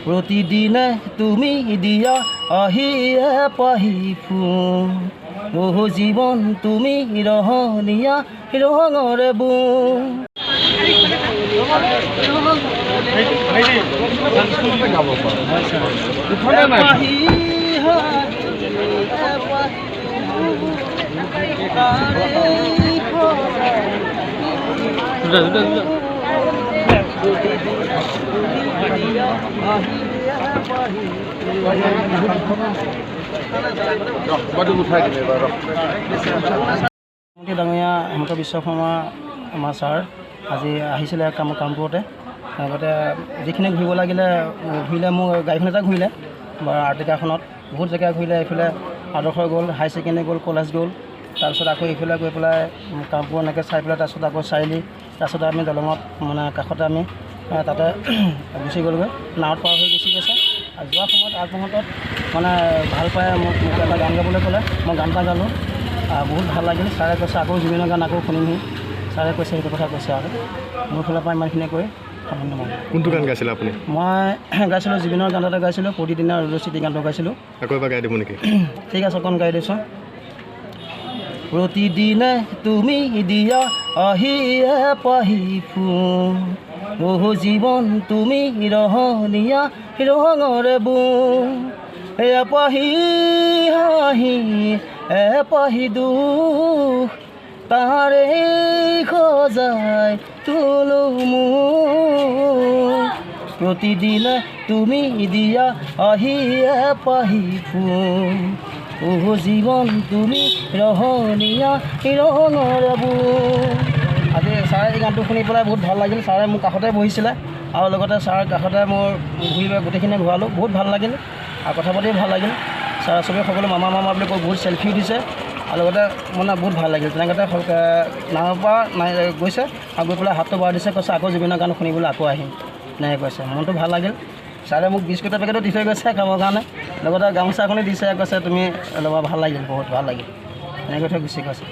প্ৰতিদিনে তুমি দিয়া আহি এপাহি ফুল, বহু জীৱন তুমি ৰহনীয়া ৰঙৰে বুল। এপাহি হাঁহি, এপাহি তাৰেই সজাই প্ৰতিদিনে তুমি দিয়া আহি এপাহি। মুখ্যমন্ত্ৰী ডাঙৰীয়া হিমন্ত বিশ্ব শৰ্মা আমাৰ ছাৰ আজি আহিছিলে কামপুৰতে। লগতে যিখিনি ঘূৰিব লাগিলে ঘূৰিলে, মোৰ গাড়ীখনতে ঘূৰিলে বা আৰ্টিকাখনত বহুত জেগা ঘূৰিলে। এইফালে আদৰ্শ গ'ল, হায়াৰ ছেকেণ্ডেৰী গ'ল, কলেজ গ'ল। তাৰপিছত আকৌ এইফালে গৈ পেলাই কামপুৰ এনেকৈ চাই পেলাই, তাৰপিছত আকৌ চাৰিআলি, তাৰপিছত আমি দলঙত মানে কাষতে আমি তাতে গুচি গ'লগৈ, নাৱত পাৰ হৈ গুচি গৈছে। আৰু যোৱাৰ সময়ত আগমুহূৰ্তত মানে ভাল পাই মোক এটা গান গাবলৈ ক'লে, মই গান এটা গালোঁ, বহুত ভাল লাগিল। ছাৰে কৈছে আকৌ জুবিনৰ গান আকৌ শুনিমহি, ছাৰে কৈছে, সেইটো কথা কৈছে। আৰু মোৰ ফালৰ পৰা ইমানখিনিয়ে কৈ সামৰণি মাৰিলোঁ। কোনটো গান গাইছিলে আপুনি? মই গাইছিলোঁ, জুবিনৰ গান এটা গাইছিলোঁ, প্ৰতিদিনে ৰ'দৰ চিটি গানটো গাইছিলোঁ। আকৌ এবাৰ গাই দিব নেকি? ঠিক আছে, অকণ গাই দিছোঁ। প্ৰতিদিনে তুমি দিয়া আহি এপাহি ফুল, বহু জীৱন তুমি ৰহনীয়া ৰঙৰে বুল। এপাহি হাঁহি, এপাহি দুখ, তাৰে সজাই তোলো মোক। প্ৰতিদিনে তুমি দিয়া আহি এপাহি ফুল, বহু জীৱন তুমি ৰহনীয়া ৰঙৰে বুল। আজি ছাৰে এই গানটো শুনি পেলাই বহুত ভাল লাগিল। ছাৰে মোৰ কাষতে বহিছিলে আৰু লগতে ছাৰৰ কাষতে মোৰ ঘূৰি গোটেইখিনি ঘূৰালোঁ, বহুত ভাল লাগিল আৰু কথা পাতিও ভাল লাগিল। ছাৰে চবেই সকলো মামা মামা বুলি কৈ বহুত চেলফিও দিছে আৰু লগতে মানে বহুত ভাল লাগিল। তেনেকুৱাতে নাৱৰ পৰা নাই গৈছে আৰু গৈ পেলাই হাতটো বঢ়াই দিছে, কৈছে আকৌ জুবিনৰ গান শুনিবলৈ আকৌ আহিম, তেনেকৈ কৈছে। মনটো ভাল লাগিল। ছাৰে মোক বিস্কুটৰ পেকেটো দি থৈ গৈছে খাবৰ কাৰণে, লগতে গামোচাখনো দিছে, কৈছে তুমি ল'বা। ভাল লাগিল, বহুত ভাল লাগিল। তেনেকৈ থৈ গুচি গৈছে।